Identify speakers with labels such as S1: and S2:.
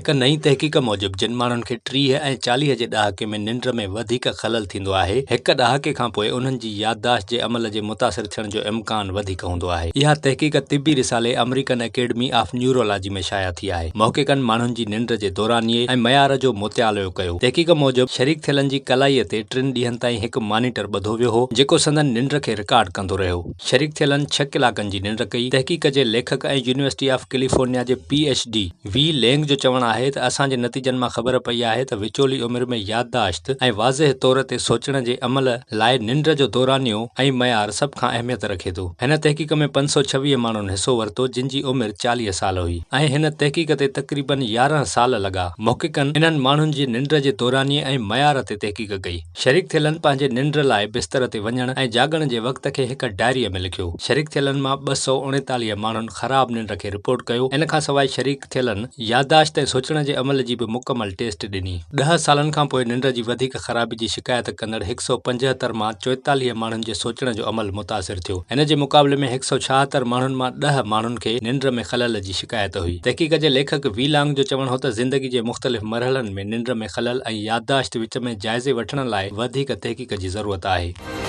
S1: هڪ نئين تحقيق موجب جن ماڻهن کي 30 ۽ 40 جي ڏهاڪي ۾ ننڊ ۾ وڌيڪ خلل ٿيندو آهي، هڪ ڏهاڪي کانپوء انهن جي يادداشت جي عمل جي متاثر ٿيڻ جو امڪان وڌيڪ هوندو آهي. اها تحقيق طبي رسالي آمريڪن اڪيڊمي آف نيورولاجي ۾ شايع ٿي آهي. محققن ماڻهن جي ننڊ جي دورانيي ۽ معيار جو مطالعو ڪيو. تحقيق موجب شريڪ ٿيلن جي ڪلائيء تي ٽن ڏينهن تائين هڪ مانيٽر ٻڌو ويو هو، جيڪو سندن ننڊ کي رڪارڊ ڪندو رهيو. شريڪ ٿيلن ڇهه ڪلاڪن جي ننڊ ڪئي. تحقيق جي ليکڪ ۽ يونيورسٽي آف ڪيليفورنيا جي پي ايڇ ڊي وي لينگ جو چوڻ آهي ته اسان جي نتيجن مان خبر پئي آهي ته وچولي عمر ۾ يادداشت ۽ واضح طور تي سوچڻ جي عمل لاء ننڊ جو دورانيو ۽ معيار سڀ کان اهميت رکي ٿو. هن تحقيق ۾ 526 ماڻهن حصو ورتو جن جي عمر 40 سال هئي ۽ هن تحقيق تي تقريبن 11 سال لڳا. محققن انهن ماڻهن جي ننڊ جي دورانيي ۽ معيار تي تحقيق ڪئي. شريڪ ٿيلن پنهنجي ننڊ لاء بستر تي وڃڻ ۽ جاڳڻ جي وقت کي هڪ ڊائريء ۾ لکيو. شريڪ ٿيلن مان 239 ماڻهن خراب ننڊ کي رپورٽ ڪيو. ان کان سواء شريڪ ٿيلن يادداشت ۽ سوچڻ جي عمل جي به مڪمل ٽيسٽ ڏني. ڏهه سالن کان پوء ننڊ جي وڌيڪ خرابي جي شڪايت ڪندڙ 175 مان 44 ماڻهن جي سوچڻ جو عمل متاثر ٿيو. ان جي مقابلي ۾ 176 ماڻهن مان ڏهه ماڻهن کي ننڊ ۾ خلل جي شڪايت هئي. تحقيق جي ليکڪ وي لانگ جو چوڻ هو ته زندگي جي مختلف مرحلن ۾ ننڊ ۾ خلل ۽ يادداشت وچ ۾ جائزي وٺڻ لاء وڌيڪ تحقيق جي ضرورت آهي.